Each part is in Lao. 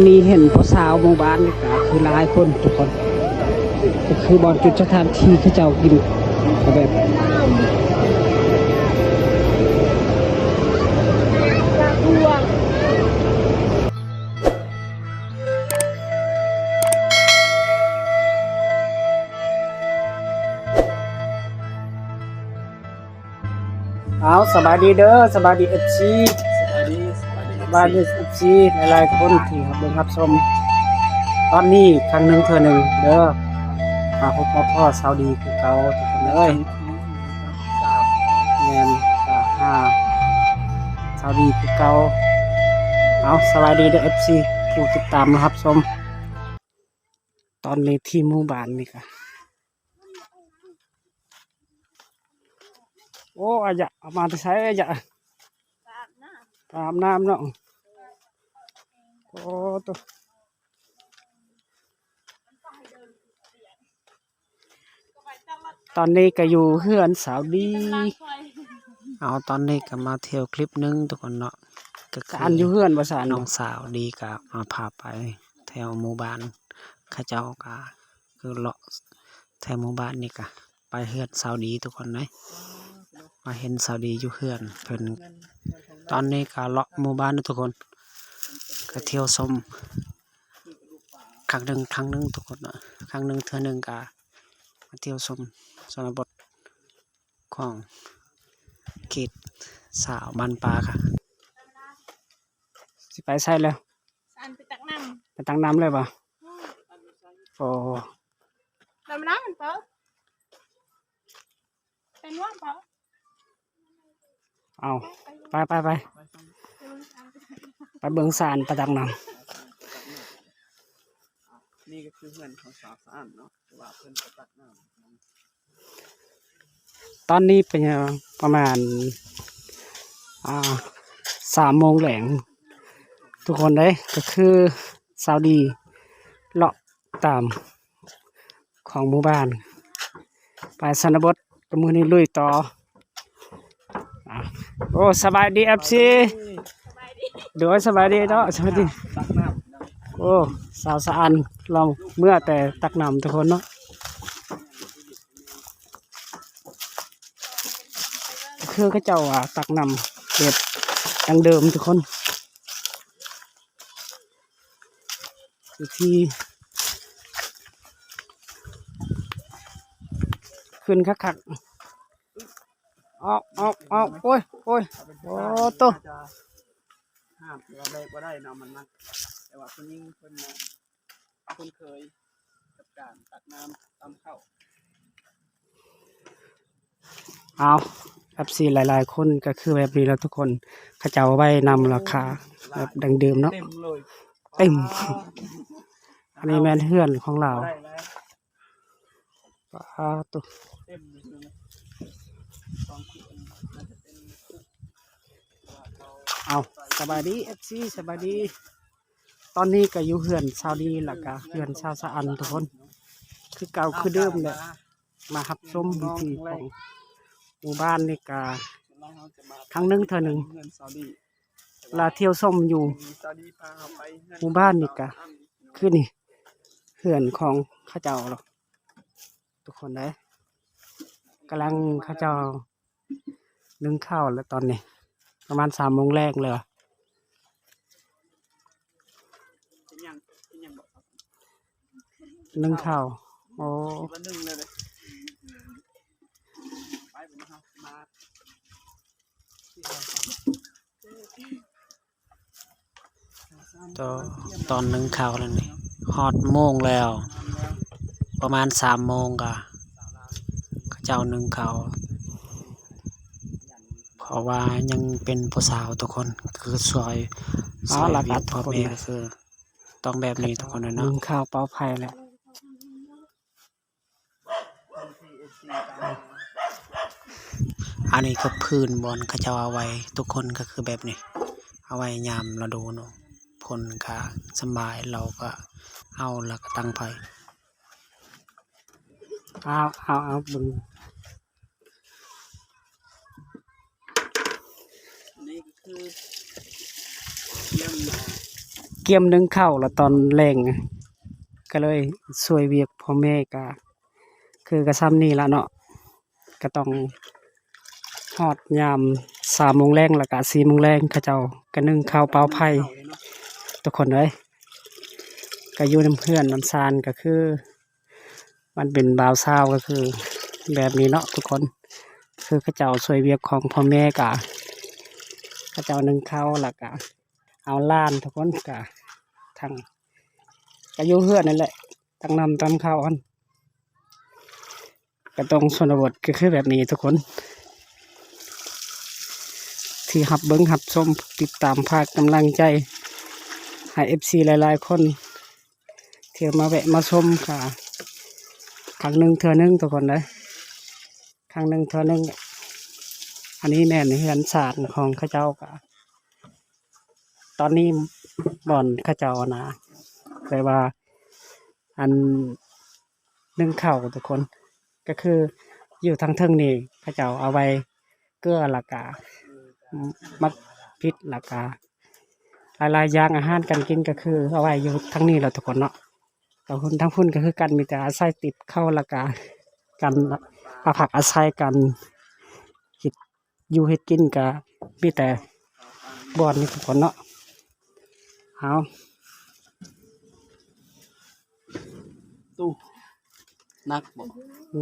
ນີ້ເຫັນຜູ້ສາວໝູ່ບ້ານນີ້ກໍຄືຫຼາຍຄົນທຸກຄົນ ກໍຄືບ່ອນຈຸດສະຖານທີ່ເຂົາເຈົ້າກິນ ກໍແບບ ເອົາ ສະບາຍດີເດີ ສະບາຍດີເອັຟຊີ ສະບາຍດີ ສະບາຍດີເອັຟຊີ ຫຼາຍໆຄົນທີ່ຮັບເບິ່ງຮັບຊົມ ຕອນນີ້ຄັ້ງໜຶ່ງເທື່ອໜຶ່ງເດີ ມາພົບມາພໍ້ສາວດີຄືເກົ່າທຸກຄົນເອີຍ ແມ່ນ ກໍຫາສາວດີຄືເກົ່າ ເອົາ ສະບາຍດີເດີເອັຟຊີ ຜູ້ຕິດຕາມຮັບຊົມ ຕອນນີ້ທີ່ໝູ່ບ້ານນີ້ກະ ໂອ້ ອາຍະ ເອົາມາແຕ່ໃສອາຍະ? ໄປອາບນ້ຳ ໄປອາບນ້ຳເນາະ ໂອ້ໂຕ ຕອນນີ້ກໍຢູ່ເຮືອນສາວດີ ເອົາ ຕອນນີ້ກໍມາທ່ຽວຄລິບໜຶ່ງທຸກຄົນເນາະ ກໍຄື ອັນຢູ່ເຮືອນບໍ່ຊານ ນ້ອງສາວດີກໍມາພາໄປແຖວໝູ່ບ້ານ ເຂົາເຈົ້າກໍ ຄືເລາະແຖວໝູ່ບ້ານນີ້ກະໄປເຮືອນສາວດີທຸກຄົນເອີຍ ມາເຫັນສາວດີຢູ່ເຮືອນເພິ່ນ ຕອນນີ້ກະເລາະໝູ່ບ້ານເນາະທຸກຄົນ ກະທ່ຽວຊົມຄັ້ງໜຶ່ງ ຄັ້ງໜຶ່ງທຸກຄົນເນາະ ຄັ້ງໜຶ່ງເທື່ອໜຶ່ງກະມາທ່ຽວຊົມຊົນນະບົດຂອງເຂດຊາວບ້ານປ່າກະ ຊິໄປໃສແລ້ວ? ອັນໄປຕັກນ້ຳ ໄປຕັກນ້ຳເລີຍບໍ່? ອືມ ໂອ້ ນ້ຳ ນ້ຳມັນເປີ ເປັນວ່າເປີ ເອົາ ໄປ ໄປ ໄປ ໄປເບິ່ງຊານ ໄປເບິ່ງຊານ ໄປຕັກນ້ຳ ນີ້ກໍຄືເຮືອນຂອງສາວສະອານເນາະ ແຕ່ວ່າເພິ່ນໄປຕັກນ້ຳ. ຕອນນີ້ເປັນຫຍັງປະມານ ອ່າ ສາມໂມງແລງທຸກຄົນເດ້ ກໍຄືສາວດີເລາະຕາມຂອງໝູ່ບ້ານ ໄປຊົນນະບົດ ມື້ນີ້ລຸຍຕໍ່ ອ່າ ໂອ້ ສະບາຍດີເອັຟຊີ ໂດຍ ສະບາຍດີເນາະ ສະບາຍດີ ໂອ້ ສາວສະອານລາວເມືອແຕ່ຕັກນ້ຳທຸກຄົນເນາະ ຄືເຂົາເຈົ້າວ່າຕັກນ້ຳແບບດັ້ງເດີມທຸກຄົນ ວິທີຂຶ້ນຄັກໆ ອອກ ອອກ ອອກ ໂອ້ຍ ໂອ້ຍ ໂອ້ໂຕ ຫ້າມ ແຕ່ວ່າແບກບໍ່ໄດ້ເນາະ ມັນໜັກ ແຕ່ວ່າຜູ້ຍິງເພິ່ນ ຄຸ້ນເຄີຍກັບການຕັກນ້ຳຕຳເຂົ້າ ເອົາ ເອັຟຊີ ຫຼາຍໆຄົນກໍຄືແບບນີ້ແຫຼະທຸກຄົນ ເຂົາເຈົ້າໄວ້ນຳລາຄາແບບດັ້ງເດີມເນາະ ເຕັມເລີຍ ເຕັມ ອັນນີ້ແມ່ນເຮືອນຂອງລາວ ປາໂຕ ເຕັມເລີຍ ເອົາ ສະບາຍດີເອັຟຊີ ສະບາຍດີ ຕອນນີ້ກໍຢູ່ເຮືອນສາວດີ ແລ້ວກໍເຮືອນສາວສະອັນທຸກຄົນ ຄືເກົ່າຄືເດີມແຫຼະ ມາຮັບຊົມວິຖີຂອງໝູ່ບ້ານນີ້ກະຄັ້ງໜຶ່ງເທື່ອໜຶ່ງ ລະທ່ຽວຊົມຢູ່ໝູ່ບ້ານນີ້ກະ ຄືນີ້ເຮືອນຂອງເຂົາເຈົ້າ ທຸກຄົນເດີ ກຳລັງເຂົາເຈົ້າ ໜຶ້ງເຂົ້າແລ້ວຕອນນີ້ ປະມານສາມໂມງແລງແລ້ວ ໜຶ້ງເຂົ້າ ໂອ້ ຕອນ ຕອນໜຶ້ງເຂົ້າແລ້ວນີ້ ຮອດໂມງແລ້ວ ປະມານສາມໂມງກະ ເຂົາເຈົ້າໜຶ້ງເຂົ້າ ເພາະວ່າຍັງເປັນຜູ້ສາວທຸກຄົນ ຄືຊ່ວຍ ຊ່ວຍວຽກພໍ່ແມ່ ກໍຄືຕ້ອງແບບນີ້ທຸກຄົນເນາະ ໜຶ້ງເຂົ້າເປົ່າໄຟແຫຼະ. ອັນນີ້ກໍພື້ນບ່ອນເຂົາເຈົ້າເອົາໄວ້ ທຸກຄົນກໍຄືແບບນີ້ ເອົາໄວ້ຍາມລະດູຝົນກໍສະບາຍ ເຮົາກໍເອົາແລ້ວກໍຕັ້ງໄຟ ເອົາ ເອົາ ເອົາເບິ່ງ ອັນນີ້ກໍຄື ເລື່ອງ ກຽມໜຶ້ງເຂົ້າລະຕອນແລງ ກໍເລີຍຊ່ວຍວຽກພໍ່ແມ່ ກະຄືກະຊ່ຳນີ້ລະເນາະ. ກະຕ້ອງຮອດຍາມສາມໂມງແລງ ລະກະສີ່ໂມງແລງ ເຂົາເຈົ້າກະໜຶ້ງເຂົ້າເປົ່າໄຟ ທຸກຄົນເອີຍ. ກະຢູ່ນຳເຮືອນນຳຊານ ກະຄືມັນເປັນບ່າວຊາວ ກະຄືແບບນີ້ເນາະທຸກຄົນ. ຄືເຂົາເຈົ້າຊ່ວຍວຽກຂອງພໍ່ແມ່ ກະເຂົາເຈົ້າໜຶ້ງເຂົ້າ ລະກະເອົາຫຼານທຸກຄົນ ກະທັງ ກະຢູ່ເຮືອນນັ້ນແຫຼະ ຕັກນ້ຳຕຳເຂົ້າຫັ້ນ. ກະຕ້ອງຊົນນະບົດກະຄືແບບນີ້ທຸກຄົນ ທີ່ຮັບເບິ່ງຮັບຊົມ ຕິດຕາມພາກກຳລັງໃຈໃຫ້ເອັຟຊີຫຼາຍໆຄົນ ທີ່ມາແວະມາຊົມ ກະຄັ້ງໜຶ່ງເທື່ອໜຶ່ງທຸກຄົນເດີ ຄັ້ງໜຶ່ງເທື່ອໜຶ່ງ. ອັນນີ້ແມ່ນເຮືອນຊານຂອງເຂົາເຈົ້າ ກະຕອນນີ້ບ່ອນເຂົາເຈົ້ານະ ແບບວ່າ ອັນ ໜຶ້ງເຂົ້າທຸກຄົນ ກະຄືຢູ່ທາງເທິງນີ້ ເຂົາເຈົ້າເອົາໄວ້ເກືອ ລະກະໝາກພິກ ລະກະຫຼາຍໆຢ່າງອາຫານການກິນ ກະຄືເອົາໄວ້ຢູ່ທາງນີ້ແຫຼະທຸກຄົນເນາະ. ແລ້ວທາງພຸ້ນກະຄືກັນ ມີແຕ່ອາໄສຕິບເຂົ້າ ລະກະການອາພັກອາໄສ ການເຮັດຢູ່ເຮັດກິນ ກະມີແຕ່ບ່ອນນີ້ທຸກຄົນເນາະ. ເອົາ ຕູ້ ໜັກບໍ່?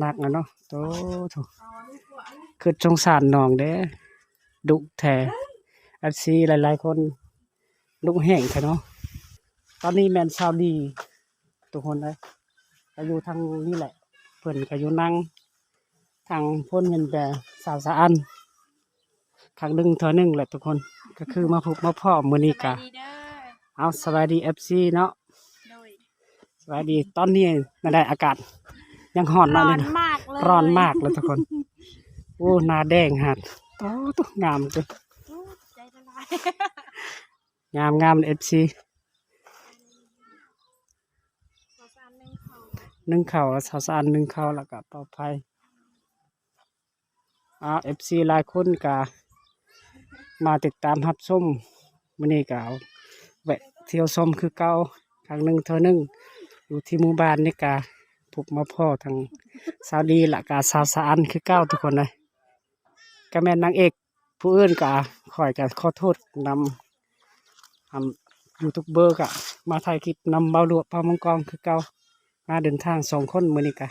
ໜັກແລ້ວເນາະ. ໂຕ ໂຕ ຄຶດສົງສານນ້ອງເດ້ ດຸແທ້ ເອັຟຊີຫຼາຍໆຄົນ ດຸແຮງແທ້ເນາະ. ຕອນນີ້ແມ່ນສາວດີ ທຸກຄົນເອີຍ ກະຢູ່ທາງນີ້ແຫຼະ ເພິ່ນກະຢູ່ນັ່ງ ທາງພຸ້ນແມ່ນແຕ່ສາວສະອັນ ຄັ້ງໜຶ່ງເທື່ອໜຶ່ງແຫຼະທຸກຄົນ ກະຄືມາພົບມາພໍ້ມື້ນີ້ກະ. ສະບາຍດີເດີ ເອົາ ສະບາຍດີເອັຟຊີເນາະ. ໂດຍ ສະບາຍດີ. ຕອນນີ້ແນວໃດ ອາກາດຍັງຮ້ອນເນາະ? ຮ້ອນມາກເລີຍ ຮ້ອນມາກເລີຍທຸກຄົນ. ໂອ້ ໜ້າແດງຫາດ ໂຕ ໂຕ ງາມເດີ ໂອ້ ໃຈລະລາຍ ງາມໆ ເອັຟຊີ. ໜຶ້ງເຂົ້າ ສາວສະອັນໜຶ້ງເຂົ້າ ລະກະເປົ່າໄຟ. ອາ ເອັຟຊີຫຼາຍຄົນກະມາຕິດຕາມຮັບຊົມ ມື້ນີ້ກະແວະທ່ຽວຊົມຄືເກົ່າ ຄັ້ງໜຶ່ງເທື່ອໜຶ່ງ ຢູ່ທີ່ໝູ່ບ້ານນີ້ກະພົບມາພໍ້ທັງສາວດີ ລະກະສາວສະອັນຄືເກົ່າທຸກຄົນເລີຍ. ກະແມ່ນນາງເອກ ຜູ້ອື່ນກະ ຂ້ອຍກະຂໍໂທດນຳ ອຳ ຢູທູບເບີ ກະມາຖ່າຍຄລິບນຳບ່າວຫຼວງ ເຜົ່າມັງກອງ ຄືເກົ່າ. ມາເດີນທາງສອງຄົນມື້ນີ້ກະ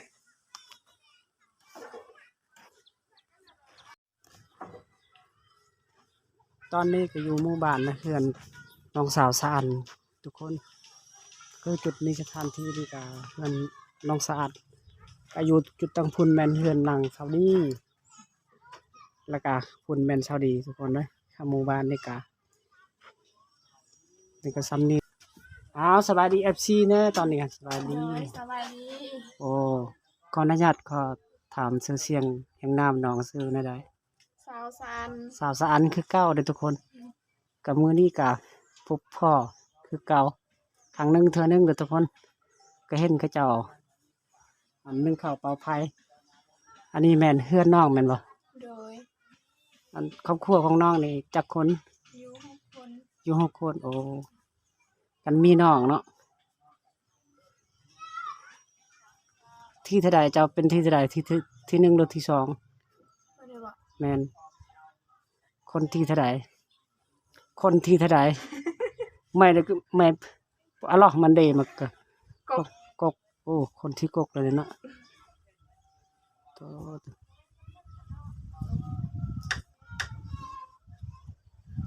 ຕອນນີ້ກະຢູ່ໝູ່ບ້ານນະ ເຮືອນນ້ອງສາວສະອັນທຸກຄົນ. ຄືຈຸດນີ້ ສະຖານທີ່ນີ້ກະເຮືອນນ້ອງສະອັນ ກະຢູ່ຈຸດທາງພຸ້ນແມ່ນເຮືອນນາງສາວດີ ລະກະພຸ້ນແມ່ນສາວດີທຸກຄົນເດີ. ທາງໝູ່ບ້ານນີ້ກະ ນີ້ກະຊ່ຳນີ້. ອ້າວ ສະບາຍດີເອັຟຊີແດ່ ຕອນນີ້ສະບາຍດີ. ໂດຍ ສະບາຍດີ. ໂອ້ ຂໍອະນຸຍາດ ຂໍຖາມຊື່ສຽງຮຽງນາມນ້ອງຊື່ແນວໃດ? ສາວສະອັນ ສາວສະອັນຄືເກົ່າເດີທຸກຄົນ. ອືມ ກະມື້ນີ້ກະພົບພໍ້ຄືເກົ່າ ຄັ້ງໜຶ່ງເທື່ອໜຶ່ງເດີທຸກຄົນ. ກະເຫັນເຂົາເຈົ້າ ອັນໜຶ້ງເຂົ້າເປົ່າໄຟ. ອັນນີ້ແມ່ນເຮືອນນ້ອງແມ່ນບໍ່? ໂດຍ. ອັນຄອບຄົວຂອງນ້ອງນີ້ຈັກຄົນ? ຢູ່ຫົກຄົນ. ຢູ່ຫົກຄົນ. ໂອ້ ກັນມີນ້ອງເນາະ. ທີເທົ່າໃດ? ເຈົ້າເປັນທີເທົ່າໃດ? ທີ ທີ ທີໜຶ່ງຫຼືທີສອງ? ບໍ່ໄດ້ບອກ. ແມ່ນ. ຄົນທີເທົ່າໃດ? ຄົນທີເທົ່າໃດ? ແມ່ນ ແມ່ນ ອະລອກມັນເດ ມັນກະ ກົກ ກົກ. ໂອ້ ຄົນທີກົກເລີຍເນາະ. ໂຕ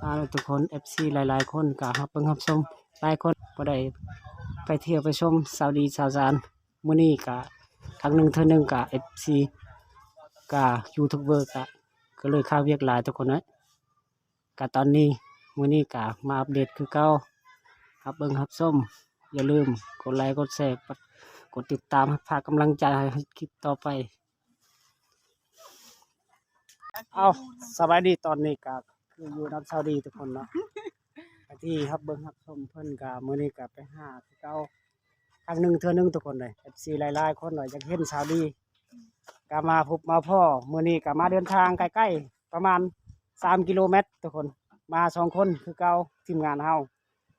ອາ ທຸກຄົນ ເອັຟຊີຫຼາຍໆຄົນກະຮັບເບິ່ງຮັບຊົມ ຫຼາຍຄົນບໍ່ໄດ້ໄປທ່ຽວໄປຊົມສາວດີສາວສະອັນ. ມື້ນີ້ກະຄັ້ງໜຶ່ງເທື່ອໜຶ່ງກະ ເອັຟຊີ ກະຢູທູບເບີ ກະ ກະເລີຍຄາວຽກຫຼາຍທຸກຄົນເອີຍ. ກະຕອນນີ້ ມື້ນີ້ກະມາອັບເດດຄືເກົ່າ. ຮັບເບິ່ງຮັບຊົມ ຢ່າລືມກົດໄລກົດແຊ ກົດຕິດຕາມ ຝາກກຳລັງໃຈໃຫ້ຄລິບຕໍ່ໄປ. ເອົ້າ ສະບາຍດີ ຕອນນີ້ກະຄືຢູ່ນຳສາວດີທຸກຄົນເນາະ ທີ່ຮັບເບິ່ງຮັບຊົມເພິ່ນ. ກະມື້ນີ້ກະໄປຫາຄືເກົ່າ ຄັ້ງໜຶ່ງເທື່ອໜຶ່ງທຸກຄົນເອີຍ. ເອັຟຊີຫຼາຍໆຄົນວ່າຢາກເຫັນສາວດີ ກະມາພົບມາພໍ້. ມື້ນີ້ກະມາເດີນທາງໃກ້ໆ ປະມານສາມກິໂລແມັດທຸກຄົນ ມາສອງຄົນຄືເກົ່າ ທີມງານເຮົາ.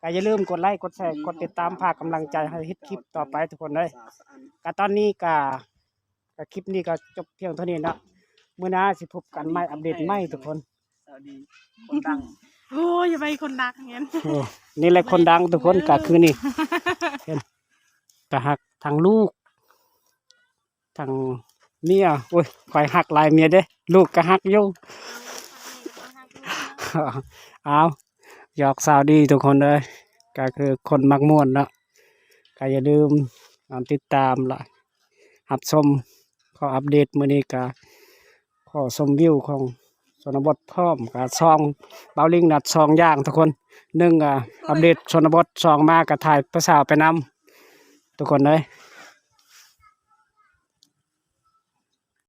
ກໍຢ່າລືມກົດໄລ ກົດແຊ ກົດຕິດຕາມ ຝາກກຳລັງໃຈໃຫ້ເຮັດຄລິບຕໍ່ໄປທຸກຄົນເດີ. ກໍຕອນນີ້ກໍ ກໍຄລິບນີ້ກໍຈົບພຽງເທົ່ານີ້ເນາະ. ມື້ໜ້າຊິພົບກັນໃໝ່ ອັບເດດໃໝ່ທຸກຄົນ. ສະຫວັດດີຄົນດັງ. ໂອ້ຍ ຢ່າໄປຄົນດັງແມ່ນ. ໂອ້ ນີ້ແຫຼະຄົນດັງທຸກຄົນ. ກໍຄືນີ້ ເຫັນ ກໍຮັກທັງລູກ ທັງເມຍ. ໂອ້ຍ ຂ້ອຍຮັກຫຼາຍເມຍເດ້ ລູກກໍຮັກຢູ່. ອ້າວ ຫຍອກສາວດີທຸກຄົນເດີ ກໍຄືຄົນມັກມ່ວນເນາະ. ກໍຢ່າລືມ ອ່າ ຕິດຕາມ ແລະ ຮັບຊົມ ຂໍອັບເດດມື້ນີ້ ກໍຂໍຊົມວິວຂອງຊົນນະບົດພ້ອມ ກໍສອງ ເບົາລິງນະ ສອງຢ່າງທຸກຄົນ. ໜຶ່ງ ອ່າ ອັບເດດຊົນນະບົດ ສອງ ມາກໍຖ່າຍຜູ້ສາວໄປນຳທຸກຄົນເດີ.